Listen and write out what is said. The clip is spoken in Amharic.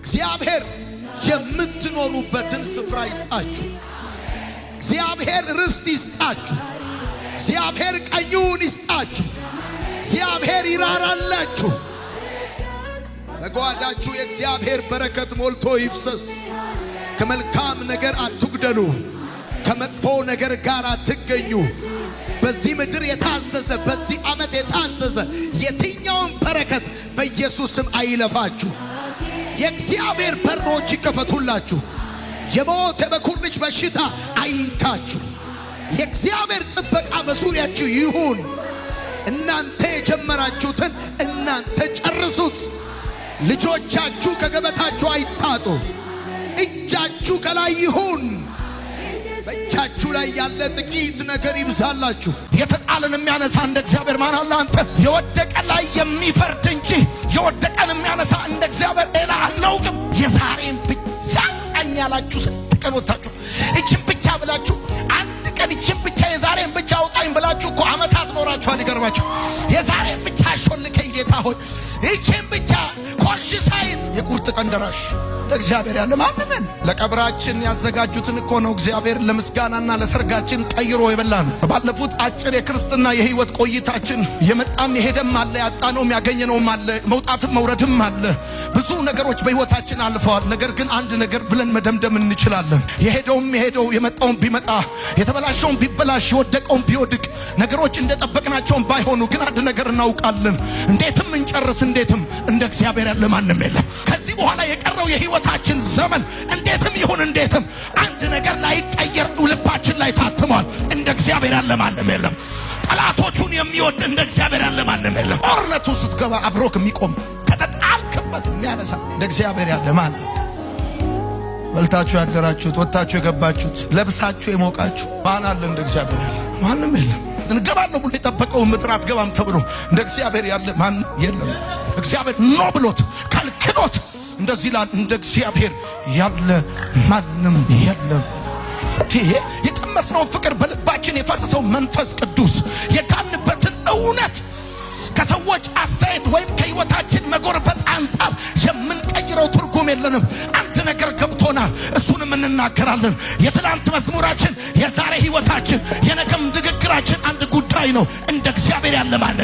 እግዚአብሔር የምትኖሩበትን ስፍራ ይስጣችሁ። እግዚአብሔር ርስት ይስጣችሁ። እግዚአብሔር ቀኙን ይስጣችሁ። እግዚአብሔር ይራራላችሁ። በጓዳችሁ የእግዚአብሔር በረከት ሞልቶ ይፍሰስ። ከመልካም ነገር አትጉደሉ። ከመጥፎ ነገር ጋር አትገኙ። በዚህ ምድር የታዘዘ፣ በዚህ ዓመት የታዘዘ የትኛውን በረከት በኢየሱስ ስም አይለፋችሁ። የእግዚአብሔር በሮች ይከፈቱላችሁ። የሞት የበኩር ልጅ በሽታ አይንካችሁ። የእግዚአብሔር ጥበቃ በዙሪያችሁ ይሁን። እናንተ የጀመራችሁትን እናንተ ጨርሱት። ልጆቻችሁ ከገበታችሁ አይታጡ። እጃችሁ ከላይ ይሁን። በእጃችሁ ላይ ያለ ጥቂት ነገር ይብዛላችሁ። የተጣለን የሚያነሳ እንደ እግዚአብሔር ማን አለ? አንተ የወደቀ ላይ የሚፈርድ እንጂ የወደቀን የሚያነሳ እንደ እግዚአብሔር ሌላ አናውቅም። የዛሬን ብቻ አውጣኝ ያላችሁ ስንት ቀን ወጥታችሁ እችን ብቻ ብላችሁ አንድ ቀን እችን ብቻ የዛሬን ብቻ አውጣኝ ብላችሁ እኮ ዓመታት ኖራችኋል። ይገርማችሁ። የዛሬን ብቻ አሾልከኝ ጌታ ሆይ፣ እችን ብቻ ኮሽ ሳይል የቁርጥ ቀን ደራሽ ለእግዚአብሔር ያለ ማንም የለም። ለቀብራችን ያዘጋጁትን እኮ ነው እግዚአብሔር ለምስጋናና ለሰርጋችን ቀይሮ የበላን። ባለፉት አጭር የክርስትና የህይወት ቆይታችን የመጣም የሄደም አለ፣ ያጣነውም ያገኘነውም አለ፣ መውጣትም መውረድም አለ። ብዙ ነገሮች በህይወታችን አልፈዋል። ነገር ግን አንድ ነገር ብለን መደምደም እንችላለን። የሄደውም የሄደው፣ የመጣውም ቢመጣ፣ የተበላሸውም ቢበላሽ፣ የወደቀውም ቢወድቅ፣ ነገሮች እንደጠበቅናቸውም ባይሆኑ ግን አንድ ነገር እናውቃለን። እንዴትም እንጨርስ እንዴትም እንደ እግዚአብሔር ያለ ማንም የለም። ከዚህ በኋላ የቀረው የህይወታችን ዘመን እንዴትም ይሁን እንዴትም አንድ ነገር ላይቀየር ልባችን ላይ ታትሟል። እንደ እግዚአብሔር ያለ ማንም የለም። ጠላቶቹን የሚወድ እንደ እግዚአብሔር ያለ ማንም የለም። ጦርነቱ ስትገባ አብሮክ የሚቆም፣ ከተጣልክበት የሚያነሳ እንደ እግዚአብሔር ያለ ማን አለ? በልታችሁ ያደራችሁት፣ ወጥታችሁ የገባችሁት፣ ለብሳችሁ የሞቃችሁ ማን አለ? እንደ እግዚአብሔር ያለ ማንም የለም። እንገባለሁ ብሎ የጠበቀውን ምድር አትገባም ተብሎ እንደ እግዚአብሔር ያለ ማንም የለም። እግዚአብሔር no ብሎት ከልክሎት እንደዚህ ይላል፣ እንደ እግዚአብሔር ያለ ማንም የለም። ይሄ የቀመስነውን ፍቅር፣ በልባችን የፈሰሰው መንፈስ ቅዱስ፣ የዳንበትን እውነት ከሰዎች አስተያየት ወይም ከህይወታችን መጎርበጥ አንጻር የምንቀይረው ትርጉም የለንም። አንድ ነገር ገብቶናል፣ እሱንም እንናገራለን። የትናንት መዝሙራችን፣ የዛሬ ህይወታችን፣ የነገም ንግግራችን አንድ ጉዳይ ነው። እንደ እግዚአብሔር ያለ ማንም